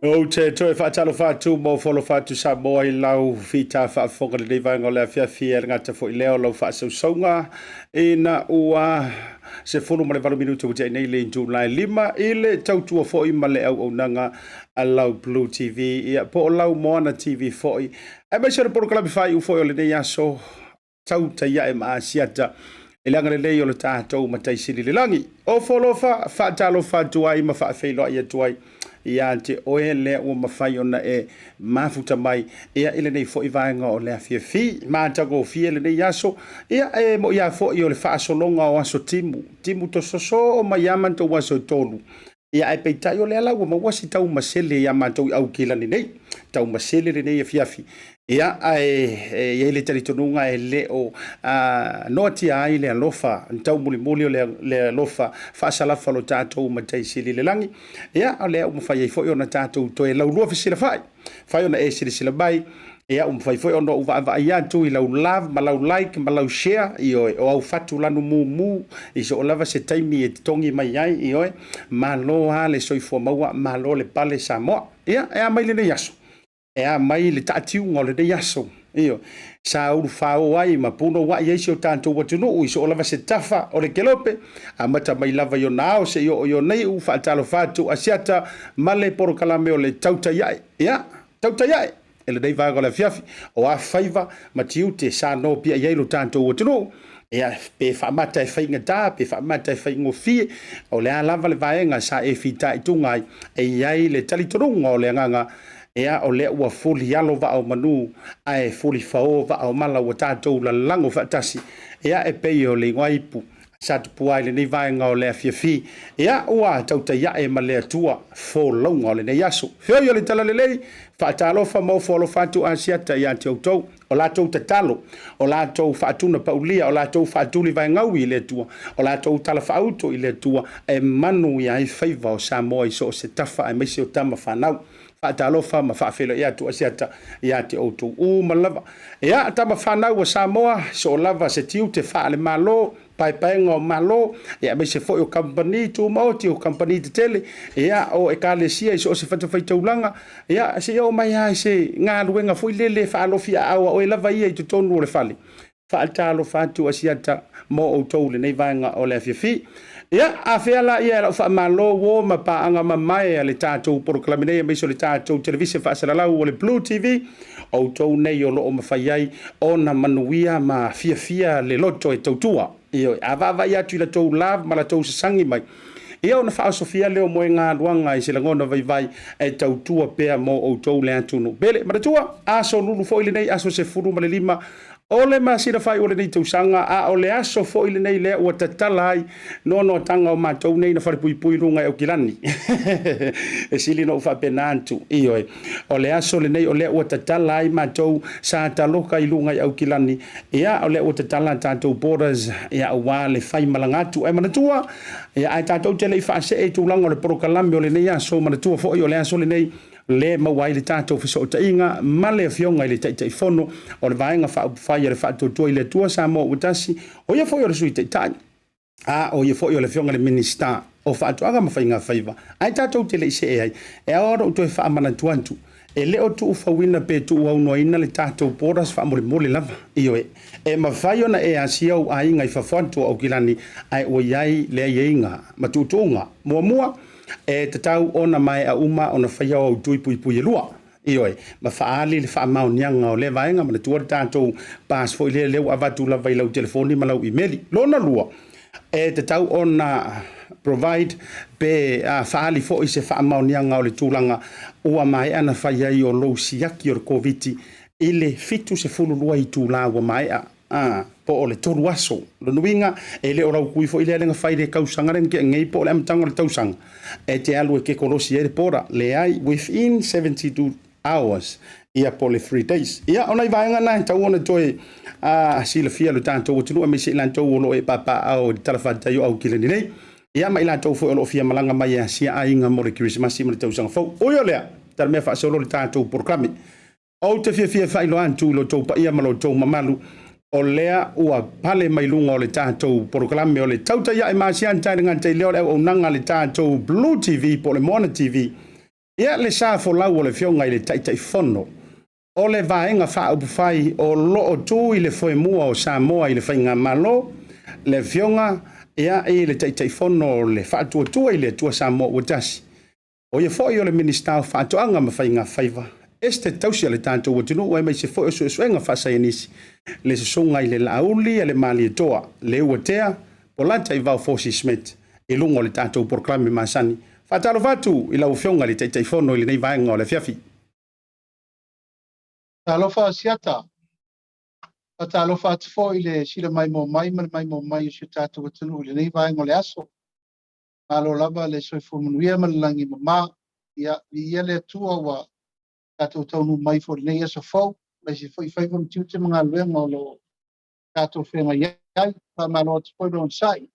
Ou te toe faatalofa atu ma ofo alofa atu Samoa i lau fita faafofoga lenei vaega o le afiafi e le gata foi lea o lau faasausauga ina ua 18 minute ua tea nei le itula e 5 i le tautua foi ma le auaunaga a lau Blue TV ia po o lau Moana TV foi aemaise o le polokalame faaiu foi o lenei aso tautai ae ma Asiata i le agalelei o le tatou Matai Sili i le lagi. Ofo alofa, faatalofa atu ai ma faafeiloai atu ai ia te oe lea ua mafai ona e mafuta mai ia i lenei foi vaega o le afiafi. Matagofie lenei aso, ia e moʻi lava foi o le faasologa o aso timu, timu tososo mai lava matou aso e tolu. Ia ae peitai o lea la ua maua si taumasele ia matou i Aukilani nei. Taumasele lenei afiafi. Ia ae e i ai le talitonuga e le o noatia ai le alofa taumulimuli o le alofa faasalafa o lo tatou Matai Sili i le lagi. Ia o lea ua mafai ai foi ona tatou toe laulua fesilafai. Mafai ona e silasila mai, ia ua mafai foi ona ou vaavaai atu i lau love ma lau like ma lau share, ioe, o au fatu lanu mumu i soo lava se taimi e totogi mai ai, ioe, malo lava le soifua maua, malo le pale Samoa. Ia, e a mai lenei aso? E a mai le taatiuga o lenei aso? Ioe, sa ulufao ai ma punouai ai si o tatou atunuu i soo lava se tafa o le kelope, amata mai lava i ona ao seia oo i ona iu, faatalofa atu Asiata ma le polokalame o le Tautai Ae. Ia, tautai ae e lenei vaega o le afiafi, o a faiva ma tiute sa nopiai ai lo tatou atunuu, ia, pe faamata e faigata, pe faamata e faigofie, o le a lava le vaega sa e fitaituga ai, e i ai le talitonuga o le agaga, ia, o lea ua fulialo vaa o manu, ae fulifao vaa o mala ua tatou lalago faatasi, ia, e pei o le igoa ipu sa tupua ai lenei vaega o le afiafi. Ia, ua tautai ae ma le Atua folauga o lenei aso. Feoi o le Talalelei, faatalofa ma ofo alofa atu Asiata ia te outou. O latou tatalo, o latou faatunapaulia, o latou faatulivaegaui i le Atua, o latou tala faauto i le Atua, e manuia ai faiva o Samoa i so o se tafa aemaise o tama fanau. Faatalofa ma faafeiloai atu Asiata ia te outou uma lava. Ia, tama fanau a Samoa, so o lava se tiute faale-Malo, paepaega o Malo, ia, aemaise foi o kamupani tumaoti, o kamupani tetele, ia, o ekalesia i so o se fatafaitaulaga, ia, seia oo mai lava i se galuega foi lele faalofiaao a oe lava ia i totonu o le fale. Faatalofa atu Asiata mo outou i lenei vaega o le afiafi. Ia, afea laia e lau faamalo uo ma paaga mamae a le tatou polokalame nei aemaise o le tatou televise faasalalau o le Blue TV, outou nei o lo o mafai ai ona manuia ma fiafia le loto e tautua. Ioe, a vaavaai atu i la tou love ma la tou sasagi mai, ia ona faaosofia lea o moegaluaga i se lagona vaivai e tautua pea mo outou le atunuu pele. Manatua, aso lulu foi lenei, aso 15 o le masina faaiu o lenei tausaga, a o le aso foi lenei lea ua tatala ai noanoataga o matou nei na falepuipui i luga i Aukilani. E sili ona ou faapena atu, ioe, o le aso lenei o lea ua tatala ai matou sa taloka i luga i Aukilani, ia, o lea ua tatala a tatou borders, ia, aua le faimalaga atu. Ae manatua, ia, ae tatou te le i faasee i tulaga o le polokalame o lenei aso, manatua foi o le aso lenei le maua ai le tatou fesootaiga ma le Afioga i le Taitaifono o le Vaega Faaupufai a le Faatuatua i le Atua Samoa ua Tasi, o ia foi o le Sui Taitai, a o ia foi o le Afioga i le Minisita o Faatoaga ma Faiga Faiva. Ae tatou te le i see ai, e ao ona ou toe faamanatu atu, e le o tuufauina pe tuuaunoaina le tatou borders faamolemole lava. Ioe, e mafai ona e asia ou aiga i fafo atu o Aukilani, ae ua i ai le aiaiga ma tuutuuga. Muamua, e tatau ona maea uma ona faia o au tui puipui e lua. Ioe, ma faaali le faamaoniaga o lea vaega, manatua le tatou pass foi lea, lea ua avatu lava i lau telefoni ma lau imeli. Lona lua, e tatau ona provide pe faaali foi se faamaoniaga o le tulaga ua maea na fai ai o lou siaki o le Koviti i le 72 itula ua maea, po o le 3 aso. Lona uiga, e le o lau kui foi lea na fai i le tausaga lea na tea nei po o le amataga o le tausaga e te alu e te kolosi ai le border. Leai, within 72 hours, ia, po o le 3 days. Ia, o nai vaega na e tatau ona toe silafia e lo tatou atunuu, aemaise i latou o lo o e papaaao i le talafatai o Aukilani nei, ia, ma i latou foi o lo o fia malaga mai e asia aiga mo le Kerisimasi ma le tausaga fou. Ui o lea, talamea faasolo le tatou polokalame. Ou te fiafia e faailoa atu i lo outou paia ma lo outou mamalu, o lea ua pale mai luga o le tatou polokalame o le Tautai Ae ma Asiata i le gata i lea o le auaunaga a le tatou Blue TV po o le Moana TV, ia, le sa folau o le Afioga i le Taitaifono o le Vaega Faaupufai o lo o tu i le foemua o Samoa i le Faigamalo, le Afioga, ia, i le Taitaifono o le Faatuatua i le Atua Samoa ua Tasi, o ia foi o le Minisita o Faatoaga ma Faiga Faiva, Esetete Tausi a le tatou atunuu aemaise foi o suesuega faasaienisi, le Susuga i le Laauli a le Malietoa Leuatea Polataivao Fosi Smith i luga o le tatou polokalame masani. Faatalofa atu i lau Afioga i le Taitaifono i lenei vaega o le afiafi. Talofa Asiata, faatalofa atu foi i le sila maimoa mai ma le maimoa mai o si o tatou atunuu i lenei vaega o le aso. Malo lava le soifua manuia ma le lagi mama. Ia, viia le Atua ua tatou taunuu mai foi i lenei aso fou, aemaise foi faiva ma tiute ma galuega o lo o tatou feagai ai. Faamalo atu foi le onosai,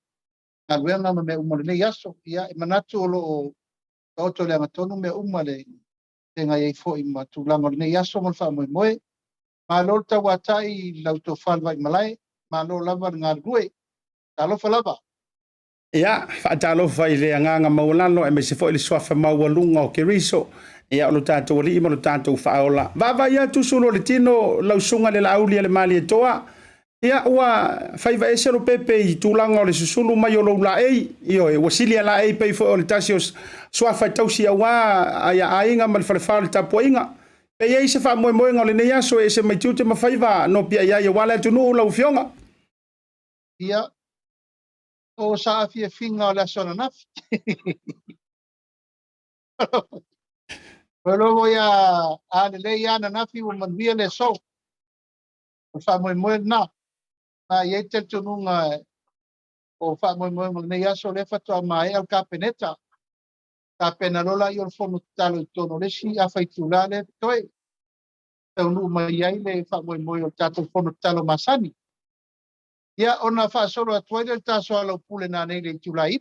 galuega ma mea uma o lenei aso. Ia, e manatu o lo o taoto i le agatonu mea uma le feagai ai foi ma tulaga o lenei aso ma le faamoemoe. Malo le tauatai i lau tofa le Vaimalae, malo lava le galulue. Talofa lava. Ia, faatalofa i le agaga maualalo aemaise foi le suafa maualuga o Keriso, ia, o lo tatou Alii ma lo tatou Faaola. Vaavaai atu sulu o le tino lau susuga i le Laauli a le Malietoa, ia, ua faiva ese Lopepe i tulaga o le susulu mai o lou laei. Ioe, ua sili a laei pei foi o le tasi o suafa e tausi aua ia aiga ma le falefa o le tapuaiga. Pe i ai se faamoemoega o lenei aso e ese mai tiute ma faiva nopiai ai aua le atunuu lau Afioga? Ia, o saafiafiga o le aso ananafi. O lo ia a lelei ananafi ua manuia le aso. O le faamoemoe lena. Na i ai talitonuga o faamoemoega o lenei aso, lea faatoa maea le Kapeneta. Tapena loa laia o le fono tatalo i totonu o le isi afa itula lea toe taunuu mai ai le faamoemoe o le tatou fono tatalo masani. Ia, ona faasolo atu ai lea le tasoalaupule nanei le itula 9.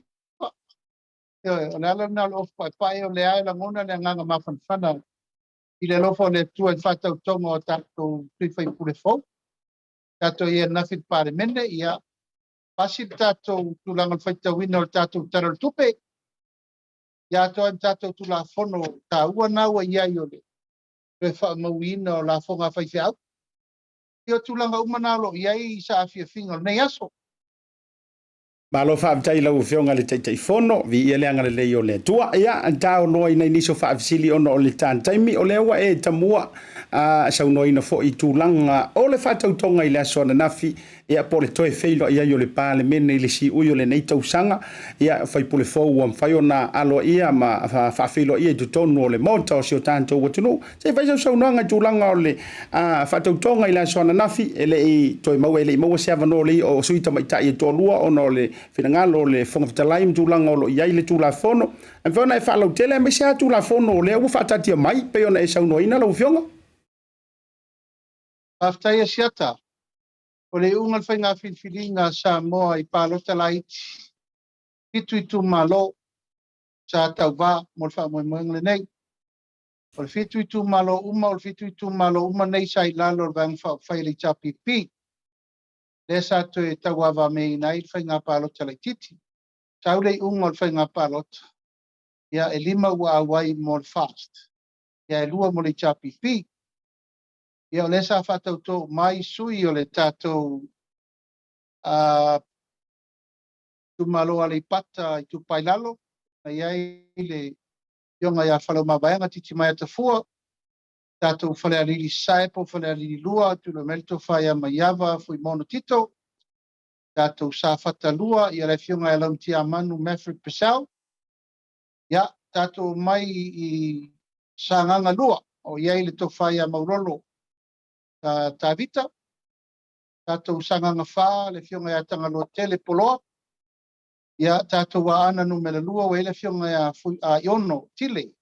O le ala lena o le ofu paepae, o lea e lagona le agaga mafanafana i le alofa o le Atua i le faatautoga o tatou sui faipule fou. Tatou i ananafi i le Palemene, ia Pasi le tatou tulaga o le faitauina o le tatou Tala o le Tupe, ia atoa ai ma tatou Tulafono taua na ua i ai o le toe faamauina o lafoga a faifeau. Ia o tulaga uma na o lo o i ai saafiafiga o lenei aso. Malo faafetai i lau Afioga i le Taitaifono, viia le agalelei o le Atua. Ia, taunoaina i nisi o faafesili ona o le taimi, o lea ua e tamua saunoaina foi i tulaga o le faatautoga i le aso ananafi, ia po o le toe feiloai ai o le Palemene i le siui o lenei tausaga. Ia, faipule fou ua mafai ona aloaia ma faafeiloaia i totonu o le Maota o si o tatou atunuu. Se i fai sau saunoaga i tulaga o le faatautoga i le aso ananafi, e le i toe maua, e le i maua se avanoa o le o sui tamaitai e toalua ona o le finagalo o le Fofoga Fetalai ma tulaga o lo o i ai le Tulafono. E mafai ona e faalautele aemaise lava Tulafono o lea ua faataatia mai pei ona e saunoaina lau Afioga. Faafetai Asiata. O le iuga o le faiga filifiliga a Samoa i palota laiti, 7 itumalo sa tauvā mo le faamoemoega lenei. O le 7 itumalo uma, o le 7 itumalo uma nei sa i lalo o le Vaega Faaupufai a le HRPP, lea sa toe tauavameaina ai le faiga palota laitiiti. Sau le iuga o le faiga palota, ia e 5 ua auai mo le FAST, ia e 2 mo le HRPP. Ia o lea sa faatauto mai sui o le tatou itumalo Aleipata Itupa i Lalo, na i ai le afioga ia Faleomavaega Titimaea Tafua, tatou Falealili Sasae po o Falealili 2, tulai mai le tofa ia Maiava Fuimono Tito, tatou Safata 2, ia le afioga ia Laumatiamanu Maverick Purcell, ia tatou mai i Sagaga 2, o i ai le tofa ia Maulolo Tavita, tatou Sagaga 4, le afioga ia Tagaloatele Poloa, ia tatou Aana Numera 2, ua i ai le afioga ia Aiono Tile,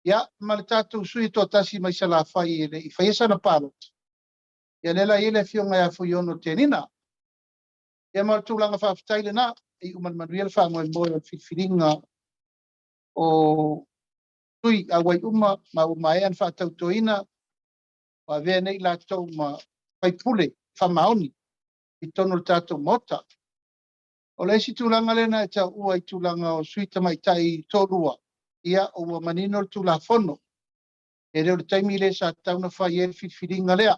ia ma le tatou sui toatasi mai Salafai e le i faia sana palota, ia lea la i ai le afioga ia Fuiono Tenina. Ia ma le tulaga faafetai lena, e iu ma le manuia le faamoemoe o le filifiliga o sui auai uma ma ua maea na faatautoina, ua avea nei latou ma faipule faamaoni i totonu o le tatou Maota. O le isi tulaga lena e taua i tulaga o sui tamaitai toalua, ia ua manino le Tulafono. E le o le taimi lea sa tatau ona fai ai le filifiliga lea.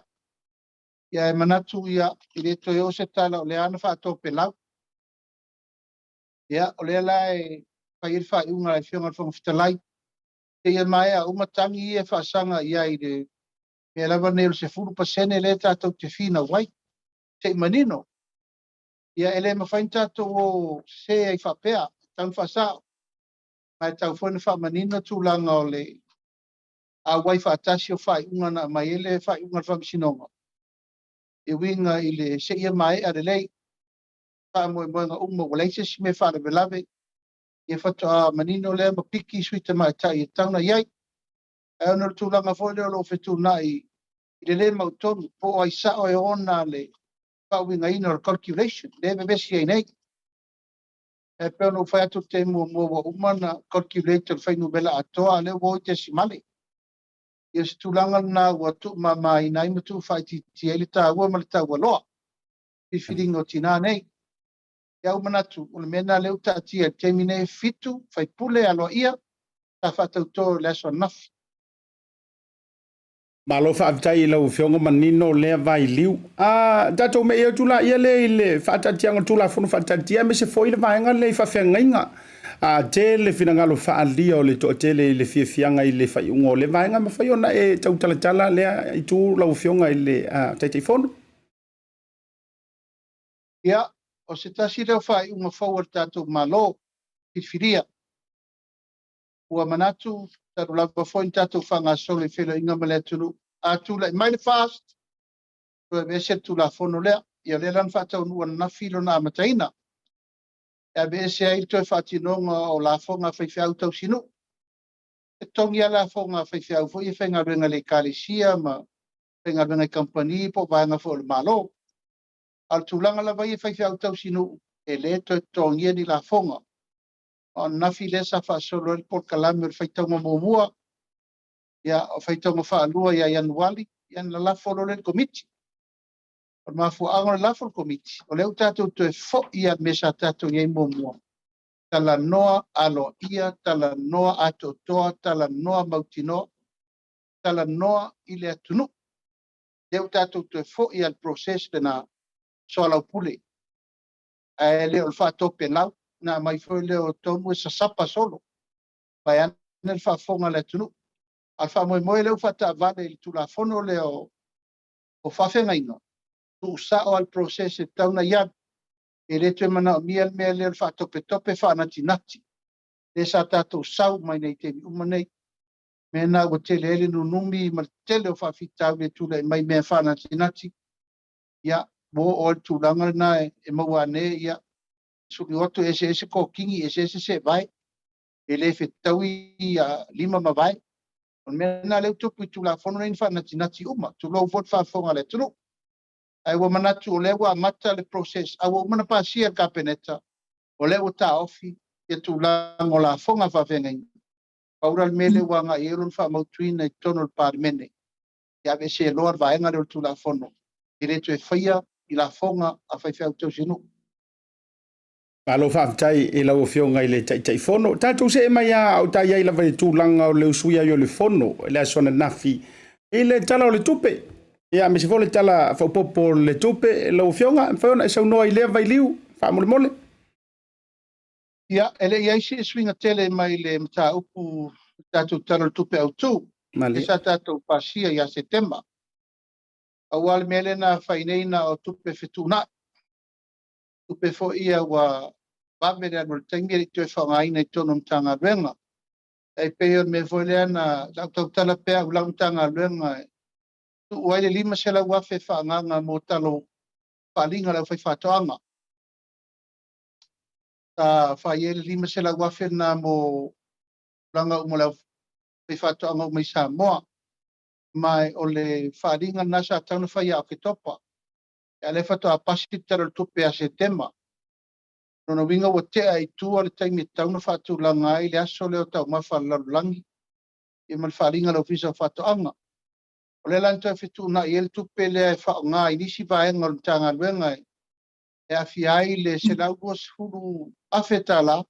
Ia e manatu ia, e le toe oo se tala o lea na faatopelau. Ia o lea la e fai ai le faaiuga a le Afioga i le Fofoga Fetalai, seia maea uma tagi ia e faasaga i ai i le mea lava nei o le 10% lea tatou te finau ai. Se i manino. Ia e le mafai ona tatou o sese ai faapea, e tatau ona faasao. Ma e tatau foi ona faamanino tulaga o le auai faatasi o faaiuga na aumai ai le faaiuga a le Faamasinoga, e uiga i le seia maea lelei faamoemoega uma, ua leai se isi mea faalavelave, ia faatoa manino lea ma piki sui tamaitai e tatau ona i ai. Ae ona o le tulaga foi lea o lo o fetuunai i le le mautonu, po o ai sao e ona le faauigaina o le calculation, lea e vevesi ai nei. E pei ona ou fai atu i le taimi muamua ua uma ona calculate le fuainumera atoa, a o lea ua o i tesimale. Ia o se tulaga lena ua tuumamaina ai ma tuufaitiitia ai le taua ma le taualoa filifiliga o tina nei. Ia ua manatu, o le mea lena lea ua taatia i le taimi nei, e 7 faipule aloaia sa faatauto i le aso ananafi. Malo faafetai i lau Afioga, manino lea vailiu. Tatou me'i atu laia lea i le faataatiaga o le Tulafono faataatia, aemaise foi le vaega lea i faafeagaiga. Tele finagalo faaalia o le toatele i le fiafiaga i le faaiuga o le vaega. Mafai ona e tautalatala lea itu lau Afioga i le Taitaifono? Ia, o se tasi lea o faaiuga fou a le tatou Malo filifilia. Ua manatu, talu lava foi na tatou faagasolo i feiloaiga ma le atunuu, a tulai mai le FAST, toe aveese le Tulafono lea. Ia o lea la na faataunuu ananafi lona amataina. E aveese ai le toe faatinoga o lafoga a faifeau tausinuu. E totogi lava lafoga a faifeau foi e faigaluega i le ekalesia ma faigaluega i kamupani po o vaega foi o le Malo. A o le tulaga lava ia i faifeau tausinuu, e le toe totogia ni lafoga. O ananafi lea sa faasolo ai le polokalame o le faitauga muamua, ia o faitauga faalua ia Ianuari, ia na lafo loa lea i le Komiti. O le mafuaaga o le lafo a le Komiti, o lea ua tatou toe foi lava i le mea sa tatou i ai muamua, talanoa aloaia, talanoa atoatoa, talanoa mautinoa, talanoa i le atunuu. Lea ua tatou toe foi lava i le process lena, soalaupule, ae le o le faatopelau na aumai foi lea o tonu e sasapa solo, vaeane le faafofoga a le atunuu. A o le faamoemoe lea ua faataavale i le Tulafono lea o Faafeagaiga, tuusao lava le process e tatau ona i ai. E le toe manaomia le mea lea o le faatopetope faanatinati, lea sa tatou sau mai nei i taimi uma nei. O le mea lena ua tele ai le nunumi ma le tele o faafitauli e tulai mai i mea faanatinati, ia, ua oo ai i le tulaga lena e maua ane, ia, sulioto e eseese kokigi, eseese seevae, e le fetaui lima ma vae. O le mea lena lea ua tupu i Tulafono nei na faanatinati uma, tulou foi le faafofoga a le atunuu. Ae ua manatu o lea ua amata le process, a ua uma ona pasia e le Kapeneta, o lea ua taofi ia tulaga o lafoga a faafeagaiga. Pau la le mea lea ua agai i ai lona faamautuina i totonu o le Palemene, ia aveesea loa le vaega lea o le Tulafono, e le toe faia i lafoga a faifeau tausinuu. Malo faafetai i lau Afioga i le Taitaifono. Tatou see mai lava a o ta i ai lava i le tulaga o le usuia ai o le Fono i le aso ananafi i le Tala o le Tupe. Ia, aemaise foi o le Tala Faaopoopo o le Tupe. Lau Afioga, e mafai ona e saunoa i lea vailiu, faamolemole. Ia, e le i i ai se suiga tele mai le mataupu i le tatou Tala o le Tupe Autu, lea sa tatou pasia ia Setema. Pau lava le mea lea na fai nei na o tupe fetuunai, tupe foi ia ua vave le alu o le taimi e le i toe faaaogaina i totonu o Matagaluega. E pei o le mea foi lea na lau tautala pea au i lau Matagaluega e tuu ai le $500,000 faaagaaga mo talo faaaliga a le aufaifaatoaga. Sa fai ai le $500,000 lena mo tulaga uma o le aufaifaatoaga uma i Samoa. Ma o le faaaliga lena sa tatau ona fai ia Oketopa. A o lea faatoa pasi le Tala o le Tupe ia Setema. O lona uiga ua tea i tua le taimi e tatau ona faatulaga ai le aso lea o taumafa a le lalolagi ia ma le faaaliga a le Ofisa o Faatoaga. O lea la na toe fetuunai ai le tupe lea e faaaoga i nisi vaega o le Matagaluega e aafia ai le $120,000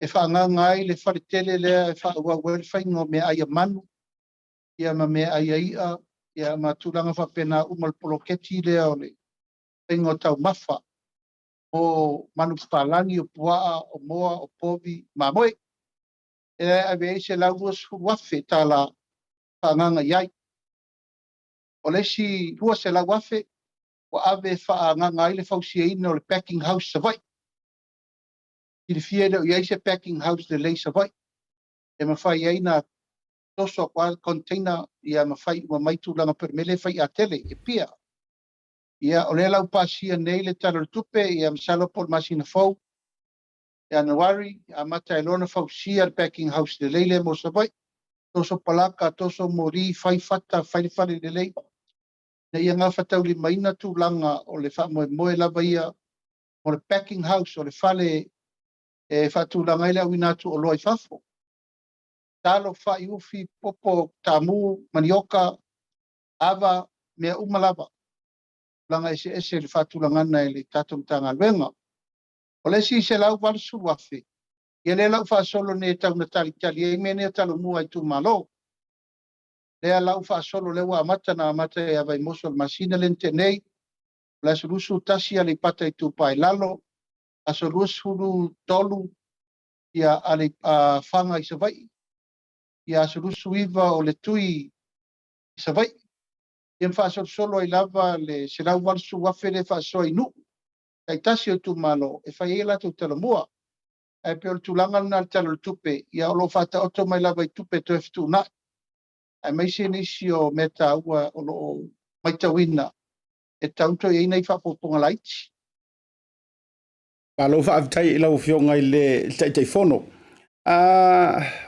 e faaagaaga ai le fale tele lea e faaauau ai le faiga o meaai a manu ia ma meaai a i'a ia ma tulaga faapena uma o le poloketi lea o le faiga o taumafa o manupapalagi, o puaa, o moa, o povi, mamoe. E ave ai $120,000 faaagaaga i ai. O le isi $200,000 ua ave e faaagaaga ai le fausiaina o le packing house Savaii. Silafia e le o i ai se packing house lelei i Savaii e mafai ai ona toso atu lava container ia ma fai uma mai tulaga pei o le mea lea e fai i Atele i Apia. Ia, o lea la ua pasia nei le Tala o le Tupe, ia masalo po o le masina fou, Ianuari, amata ai loa ona fausia le packing house lelei lea mo Savaii. Toso palaka, toso moli, fai fata, fai le fale lelei, ina ia gafataulimaina tulaga o le faamoemoe lava ia mo le packing house, o le fale e faatulaga ai le auina atu o oloa i fafo. Talo, fai, ufi, popo, tamu, manioka, ava, mea uma lava, tulaga eseese i le faatulagaga e le tatou Matagaluega. O le isi $180,000, ia lea la ua faasolo nei e tau ina talitali ai mea nei o talomua a itumalo. Lea la ua faasolo, lea ua amata ona amata ia Vaimoso i le masina lea na tea nei, o le aso 21 Aleipata Itupa i Lalo, aso 23 ia Faga i Savaii, ia aso 29 o le Tui i Savaii. Ia ma faasolosolo ai lava le $180,000 lea e faasoa i nuu taitasi o itumalo e fai ai a latou talomua. Ae pei o le tulaga lena i le Tala o le Tupe, ia o lo o faataoto mai lava i tupe toe fetuunai, aemaise nisi o mea taua o lo o matauina e tatau ona toe i ai nai faaopoopoga laiti. Malo faafetai i lau Afioga i le Taitaifono.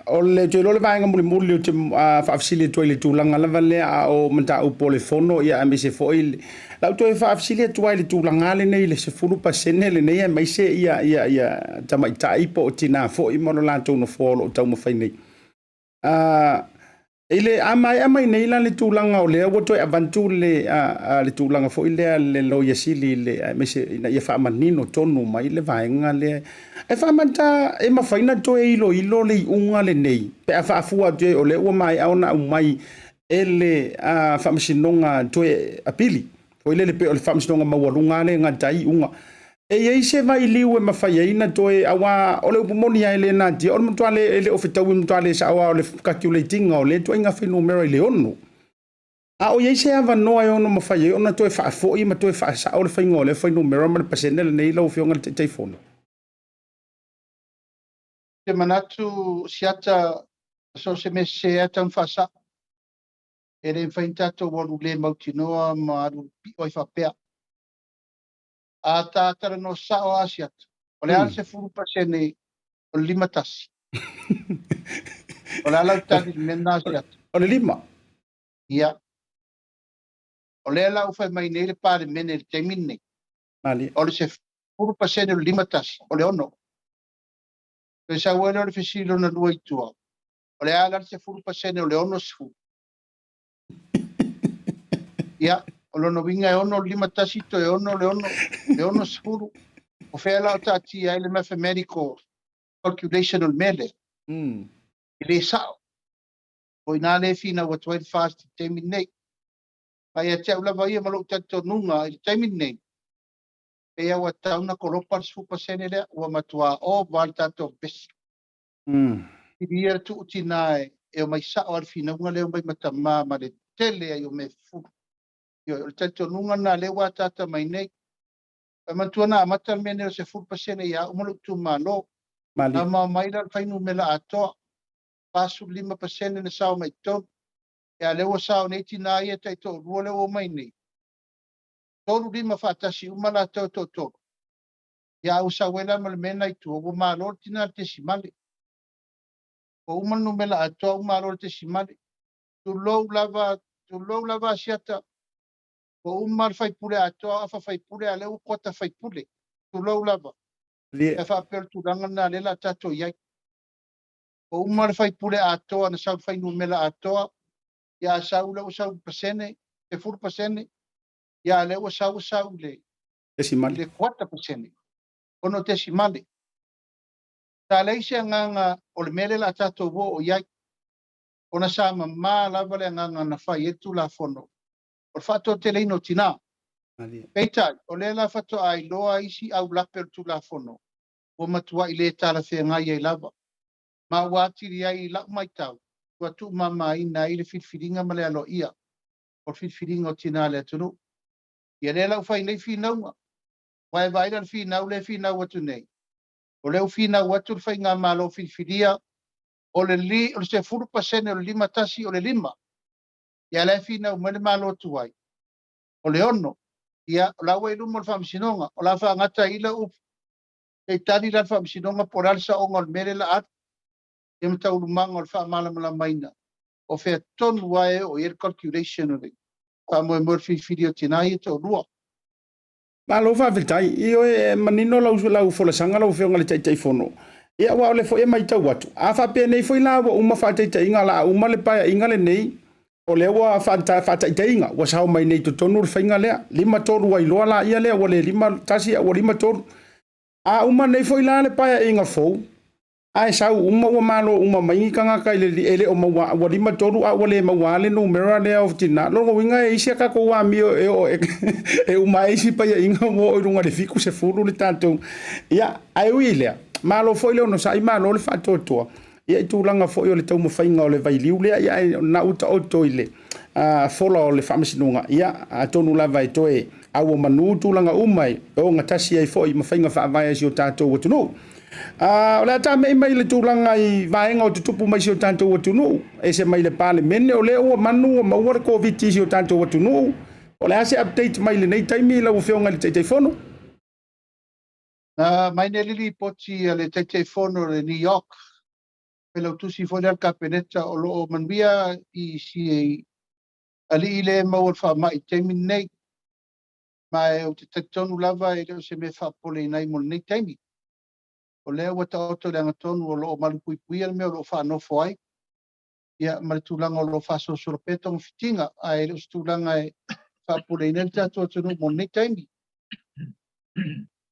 O le toe iloa le vaega mulimuli ou te faafesili atu ai i le tulaga lava lea a o mataupu o le Fono, ia aemaise foi la ou toe faafesili atu ai i le tulaga lenei i le 10% lenei aemaise ia ia ia tamaitai po o tinā foi ma lo latou nofoa o lo o taumafai nei. I le a maea mai nei la le tulaga o lea ua toe avatu le le tulaga foi lea le Loia Sili le aemaise ina ia faamanino tonu mai le vaega lea e faamata e mafai ona toe iloilo le iuga lenei pe a faafua atu i ai o lea ua maea ona aumai e le Faamasinoga toe apili foi lele pei o le Faamasinoga Maualuga lea e gata ai iuga. E i ai se vailiu e mafai ai ona toe, aua o le upu moni lava e le natia, o le matua le, e le o fetaui, e matua le sao lava o le calculate ina o lea ituaiga fuainumera i le 6. A o i ai se avanoa e ono mafai ai ona toe faafoi ma toe faasao le faiga o lea fuainumera ma le pasene lenei lau Afioga i le Taitaifono? Ou te manatu Siata, so o se mea sese lava e tatau ona faasao. E le mafai ona tatou alu le mautinoa ma alu pio ai faapea. A ta talanoa sao lava Siata, o le a le 10% o le 51? O le a lau tali i le mea lena Siata? O le 5. Ia. O lea la ua fai mai nei le Palemene i le taimi lenei, o le 10% o le 51, o le 6. Toe sau ai lea o le fesili lona lua i tua, o le a la le 10% o le 60? Ia, o lona uiga e 6 le 51 toe 6 le 6, le 60. O fea la o taatia ai le mathematical calculation o le mea lea? E le sao. O i ina lea e finau atu ai le FAST i le taimi lenei. Ma ia te au lava ia ma lou talitonuga i le taimi lenei, pei lava ua tatau ona kolopa le 10% lea, ua matua ova le tatou vevesi. Pili ia tuu tina e omai sao lava le finauga lea omai ma tama ma le tele ai o mea fufulu. Ioe, o le talitonuga lena lea ua ataata mai nei. E manatua na amata le mea nei o le 10% ia au ma lou itumalo. Na maomai la le fuainumera atoa, 45% na sao mai i totonu. Ia lea ua sao nei tina ia taitoalua lea ua omai nei. 3 5 faatasi uma latou e toatolu. Ia a ua sau ai la ma le mea lena i tua, ua malo le tina i le tesimale. Ua uma le numera atoa ua malo le tesimale. Tulou lava, tulou lava Asiata, ua uma le faipule atoa, afa faipule, a o lea ua kuata faipule. Tulou lava. E faapea o le tulaga lena lea o le a tatou i ai. Ua uma le faipule atoa na sau i le fuainumera atoa, ia a sau lea ua sau i le pasene, 10%, ia a lea ua sau ua sau i le kuata pasene, ono tesimale. Sa leai se agaga o le mea lea o le a tatou oo i ai, ona sa mama lava le agaga na fai ai le Tulafono, o le faatoateleina o tina. Peitai, o lea la faatoa iloa isi aulape o le Tulafono, ua matuai le talafeagai ai lava. Ma ua atili ai i lau matau, ua tuumamaina ai le filifiliga ma le aloaia o le filifiliga o tina a le atunuu. Ia lea la ua fai nei finauga, aua e vaai la i le finau lea e finau atu nei, o lea ua finau atu le faigamalo filifilia, o le 10% o le 51 o le 5. Ia la e finau mai le Malo tuai, o le 6. Ia, o la ua i luma o le Faamasinoga, o le a faagata ai lau upu, se i tali la le Faamasinoga po o le a le saoga o le mea lea o le a alu, ia ma taualumaga o le faamalamalamaina o fea tonu lava e oo i ai le calculation o le faamoemoe o le filifili o tina ia e toalua. Malo faafetai. Ioe, e manino lau folasaga lau Afioga i le Taitaifono. Ia, aua o lea foi e matau atu, a faapea nei foi la ua uma faataitaiga, o le a uma le paeaiga lenei, o lea ua faataitaiga, ua sao mai nei i totonu le faiga lea, 5 3 ai loa laia lea, ua le 5 1 a ua 5 3. A uma nei foi la le paeaiga fou, ae sau uma ua malo uma mai ni tagata i le e le o maua, ua 5 3 a ua le maua le numera lea o tina. Lona uiga e isi a tatou amio e oo e uma ai isi paiaiga ua oo i luga i le 70 le tatou. Ia, ae ui i lea, malo foi le onosai, malo le faatoatoa. Ia i tulaga foi o le taumafaiga o le vailiu lea, ia ae na ua taoto i le fola o le faamasinoga, ia atonu lava e toe auomanu tulaga uma e ogatasi ai foi ma faiga faavae a si o tatou atunuu. O le a tamei mai le tulaga i vaega o tutupu mai si o tatou atunuu, ese mai le Palemene, o lea ua manu ua maua le Koviti i si o tatou atunuu. O le a se update mai lenei taimi lau Afioga i le Taitaifono? Na mai nei le lipoti a le Taitaifono o le New York, Failautusi foi lea a le Kapeneta, o lo o manuia i si alii lea e maua i le faamai i le taimi lenei. Ma ou te talitonu lava e le o se mea faapopoleina ai mo lenei taimi. O lea ua taoto i le agatonu o lo o malupuipuia le mea o lo o faanofo ai. Ia, ma le tulaga o lo o faasolosolo pea togafitiga, ae le o se tulaga e faapuleina ai le tatou atunuu mo lenei taimi.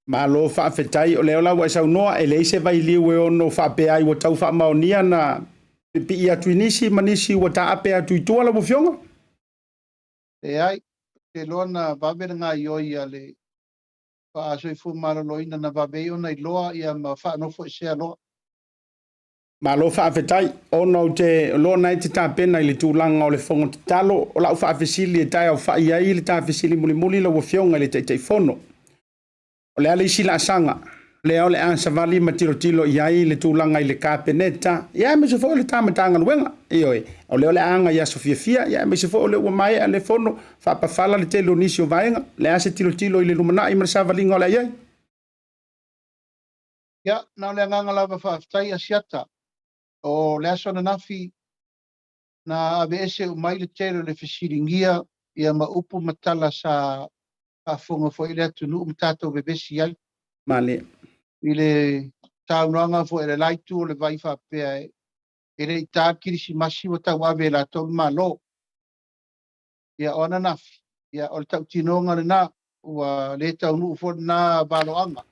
Malo faafetai, o lea la ua e saunoa, e leai se vailiu e ono faapea ai ua tau faamaonia na pipii atu i nisi ma nisi ua taape atu i tua lau Afioga? Leai, ou te iloa na vave le gaoioi a le Soifua Maloloina na vave ai ona iloa ia ma faanofoesea loa. Malo faafetai, ona ou te loa na e te tapena i le tulaga o le fono tatalo, o lau faafesili e taeaofai ai le ta fesili mulimuli lau Afioga i le Taitaifono. O le a le isi laasaga lea o le a savali ma tilotilo i ai le tulaga i le Kapeneta, ia aemaise foi o le ta Matagaluega? Ioe, o lea o le a aga i aso fiafia, ia aemaise foi o lea ua maea le fono, faapafala le tele o nisi o vaega. O le a se tilotilo i le lumanai ma le savaliga o le a i ai? Ia, na o le agaga lava faafetai Asiata. O le aso ananafi na aveese uma ai le tele o le fesiligia ia ma upu ma tala sa faafofoga foi le atunuu ma tatou vevesi ai. Malie. I le saunoaga foi a le la itu o le vai faapea e le i ta le Kirisimasi ua tauave e latou le Malo. Ia, o ananafi, ia, o le tautinoga lena, ua le taunuu foi lena valoaga.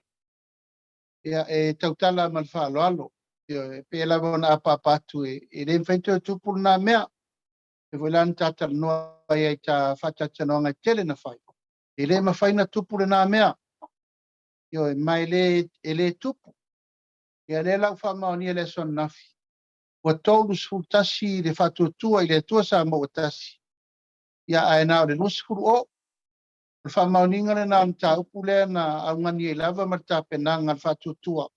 Ia, e tautala ma le faaaloalo, e pei lava ona apaapa atu e le mafai toe tupu lena mea. E foi la na ta talanoa ai i ta faatalatalanoaga e tele na fai. E le mafai na tupu lena mea. Ioe, ma e le tupu. Ia, lea la ua faamaonia le aso ananafi, ua 31 le faatuatua i le Atua Samoa ua tasi, ia ae na o le 20 o. O le faamaoniga lena o le mataupu lea na augani ai lava ma le tapenaga a le faatuatua.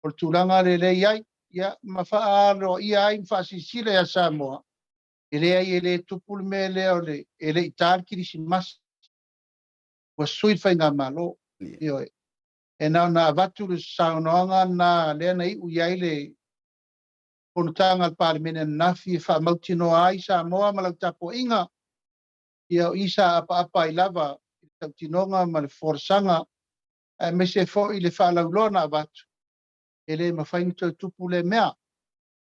O le tulaga lea lea i ai, ia, ma faaaloaia ai ma faasilasila ia Samoa, e leai e le tupu le mea lea o le e le i ta le Kirisimasi. Ua sui le faigamalo. Ioe. E na ona avatu le saunoaga na lea na iu i ai le fonotaga a le Palemene ananafi e faamautinoa ai Samoa ma lau tapuaiga. Ia, o i sa apaapa ai lava i le tautinoga ma le folasaga, aemaise foi le faalauiloa na avatu, e le mafai ona toe tupu lea mea.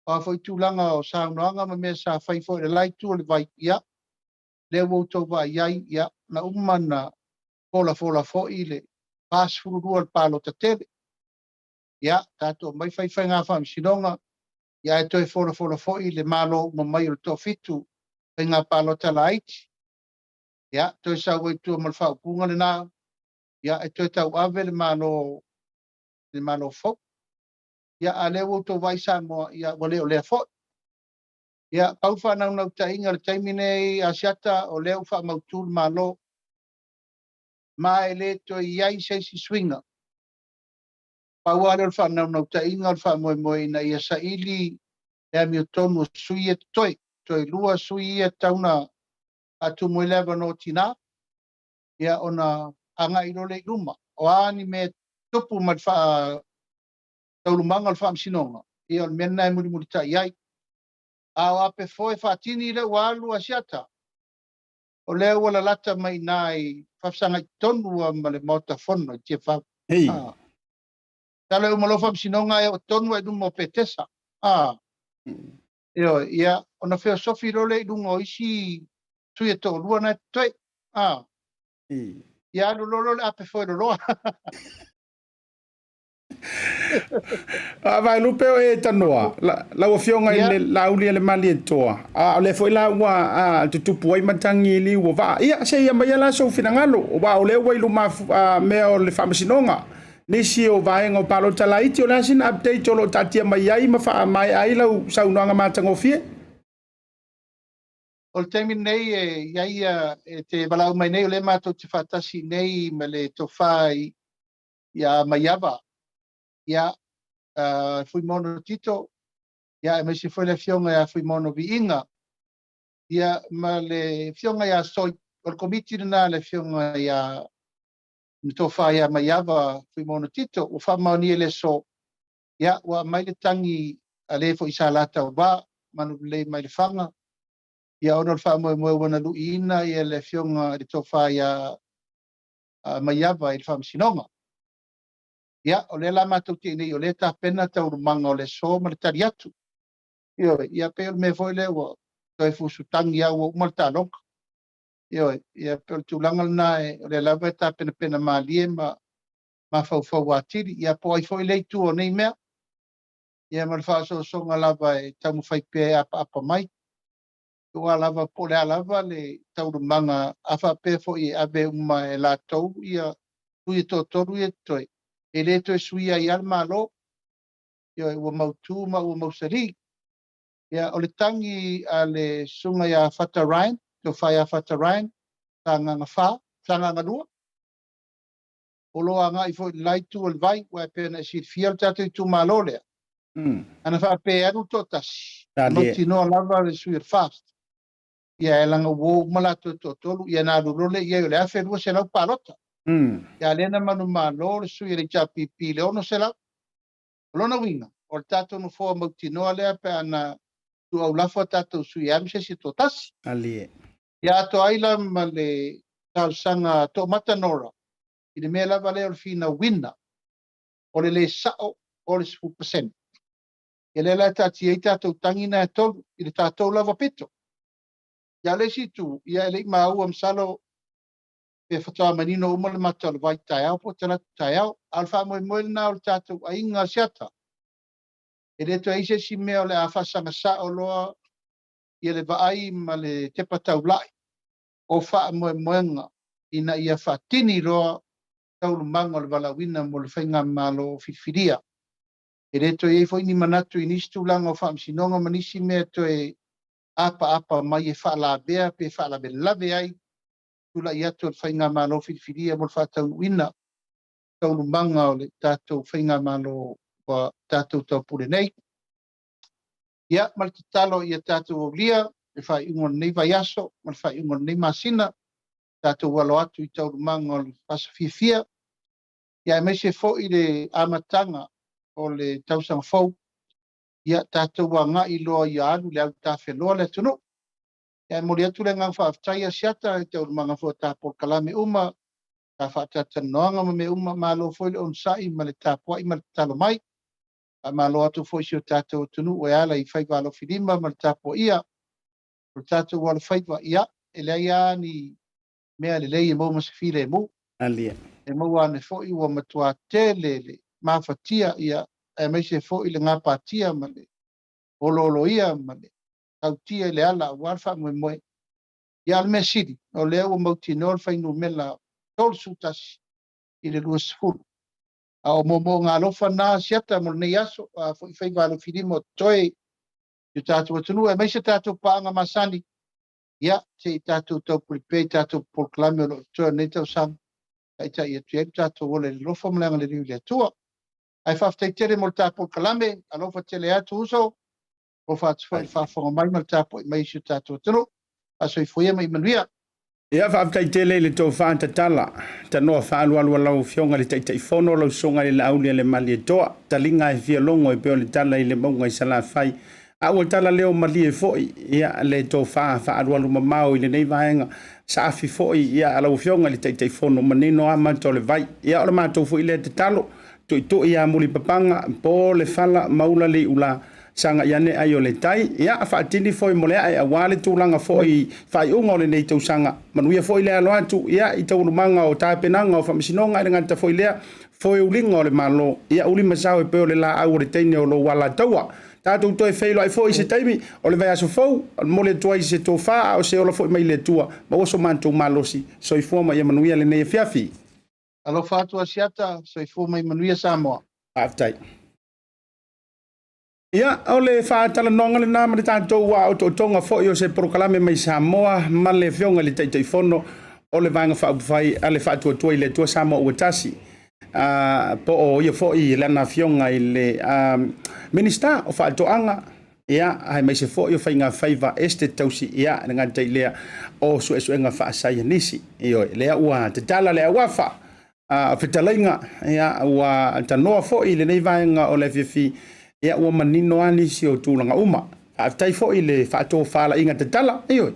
O a foi tulaga o saunoaga ma mea sa fai foi i le la itu o le vai, ia, lea ua outou vaai ai, ia, na uma na folafola foi le 42 o le palota tele. Ia, tatou mai fai faiga faamasinoga, ia ae toe folafola foi le malo uma mai o le toafitu faiga palota laiti. Ia, toe sau ai tua ma le faaupuga lena, ia, e toe tauave le malo, le malo fou. Ia, a lea ua outou vaai Samoa, ia, ua le o lea foi. Ia, pau faanaunautaiga o le taimi nei Asiata, o lea ua faamautu le malo, ma e le toe i ai se isi suiga. Pau lava lea o le faanaunautaiga o le faamoemoe ina ia saili le amiotonu o sui ia totoe. Toe lua sui ia tatau ona faatumu ai le avanoa o tina, ia ona agai loa lea i luma. O a ni mea tupu ma le taualumaga o le faamasinoga, ia o le mea lena e mulimulitai ai. A o ape foe faatini lea ua alu Asiata, o lea ua lalata mai i ina i faafesagai tonu ma le Maota Fono i Tiafau. Hei. Tala e uma loa faamasinoga e oo tonu ai luma o Petesa. Ioe, ia, ona feosofi loa lea i luga o isi sui e toalua na e totoe. Ia alu loa le ape foe loloa. A Vaelupe o e tanoa, lau Afioga i le Laaulialemalietoa, a o lea foi la ua tutupu ai matagi i liu o vaa. Ia, se i aumaia la sou finagalo, aua o lea ua i luma mea o le faamasinoga. Nisi o vaega o palota laiti, o le a sina update o lo o taatia mai ai ma faamaea ai lau saunoaga matagofie? O le taimi lenei e i ai e te valaau mai nei, o lea matou te faatasi nei ma le tofa ia Maiava, ia Fuimono Tito, ia aemaise foi le afioga ia Fuimono Viiga, ia ma le afioga ia Soi, o le komiti lena le afioga ia le tofa ia Maiava Fuimono Tito, ua faamaonia le aso, ia ua aumai le tagi a le foi sa la tauvā, manulelei mai le faga, ia ona o le faamoemoe ua na luiina ia le afioga i le tofa ia Maiava i le faamasinoga. Ia, o lea la matou te i nei, o lea e tapena taualumaga o le aso ma le tali atu. Ioe, ia pei o le mea foi lea ua toe fusutagi lava ua uma le taaloga. Ioe, ia pei o le tulaga lena o lea lava e tapenapena malie ma mafaufau atili. Ia po o ai foi le itu o nei mea. Ia ma le faaosoosoga lava e taumafai pea e apaapa mai. Aua lava po o le a lava le taualumaga a faapea foi e ave uma e latou ia sui e toatolu ia e totoe, e le toe suia ai lava le Malo. Ioe, ua mautu ma ua mausali. Ia, o le tagi a le susuga ia Fata Ryan, Tofa ia Fata Ryan, Sagaga 4, Sagaga 2, o lo o agai foi i le la itu o le vai, aua e pei ona e silafia o le tatou itumalo lea, ana faapea e alu le toatasi, e mautinoa lava le sui o le FAST. Ia e leaga ua o uma latou e toatolu, ia ona alu loa lea i ai o le 1200 palota. Ia a o lea na manumalo le sui o le HRPP i le 600. O lona uiga, o le tatou nofoa mautinoa lea pe a na tuuaulafo a tatou sui e alu se isi e toatasi. Ia atoa ai la ma le talosaga a Toomata Nora i le mea lava lea o le finauina o le le sao o le 10%. Ia lea la e taatia ai tatou tagi na e tolu i le tatou lava pito. Ia a o le isi itu, ia e le i maua masalo pe faatoa manino uma le mata o le vai taeao po o talaatu taeao. A o le faamoemoe lena o le tatou aiga Asiata. E le toe i ai se isi mea o le a faasaga sao loa ia le vaai ma le tepa taulai o faamoemoega ina ia faatini loa taualumaga o le valaauina mo le faigamalo filifilia. E le toe i ai foi ni manatu i nisi tulaga o faamasinoga ma nisi mea e toe apaapa mai e faalavea pe faalavelave ai tulai atu o le faigamalo filifilia mo le faataunuuina taualumaga o le tatou faigamalo ua tatou taupule nei. Ia, ma le tatalo ia tatou aulia le faaiuga o lenei vaiaso ma le faaiuga o lenei masina, tatou alo atu i taualumaga o le aso fiafia, ia aemaise foi le amataga o le tausaga fou, ia tatou agai loa ia alu le au tafeloa le atunuu. Ia e momoli atu le agaga faafetai Asiata i taualumaga foi o ta polokalame uma, ta faatalatalanoaga ma mea uma, malo foi le onosai ma le tapuai ma le tatalo mai. Faamalo atu foi i si o tatou atunuu e ala i faiva alofilima ma le tapuaia o le tatou alofaiva. Ia, e leai lava ni mea lelei e maua ma se filemu. E maua ane foi ua matua tele le mafatia, ia, aemaise foi le gapatia ma le olooloia ma le tautia i le ala aua le faamoemoe. Ia, a o le mea sili, o lea ua mautinoa le fuainumera 31 i le 20. A o moomooga alofa na Asiata mo lenei aso, a foi faiva alofilima o totoe i o tatou atunuu, aemaise tatou paaga masani, ia, se i tatou taupule pea i tatou polokalame o lo o totoe o lenei tausaga, taitai atu ai lo tatou ola i le alofa ma le agalelei o le Atua. Ae faafetai tele mo le ta polokalame, alofa tele atu uso, alofa atu foi i le faafofoga mai ma le tapuai mai i si o tatou atunuu. Faasoifua ia ma ia manuia. Ia, faafetai tele i le tofa tatala, tanoa faaalualu a lau Afioga i le Taitaifono, lau Susuga i le Laaulialemalietoa, taliga e fia logo e pei o le tala i le mauga i Salafai, a ua tala leo malie foi, ia, le tofa faaalualu mamao i lenei vaega, saafi foi, ia, a lau Afioga i le Taitaifono, manino lava mata o le vai. Ia, o le matou foi lea tatalo, tuitui ia mulipapaga, po le fala, maula le iula, sagai ane ai o le tai, ia, faatini foi mo le ae aua le tulaga foi faaiuga o lenei tausaga. Manuia foi le alo atu, ia, i taualumaga o tapenaga o faamasinoga, e le gata foi lea, foe uliga o le Malo, ia, uli ma sao e pei o le laau o le teine o lou alataua. Tatou toe feiloai foi i se taimi o le vaiaso fou, momoli atu ai se tofa a o se ola foi mai le Atua, maua so matou malosi, soifua ma ia manuia lenei afiafi. Alofa atu Asiata, soifua ma ia manuia Samoa. Faafetai. Ia, o le faatalanoaga lena ma le tatou otootoga foi o se polokalame mai Samoa ma le Afioga i le Taitaifono o le Vaega Faaupufai a le Faatuatua i le Atua Samoa Ua Tasi, po o ia foi lana Afioga i le Minisita o Faatoaga, ia, aemaise foi o Faiga Faiva Esetete Tausi, ia, le gata i lea o suesuega faasaienisi. Ioe, lea ua tatala le auafa fetalaiga, ia, ua tanoa foi i lenei vaega o le afiafi, ia, ua manino lava nisi o tulaga uma. Faafetai foi i le faatofalaiga tatala, ioe.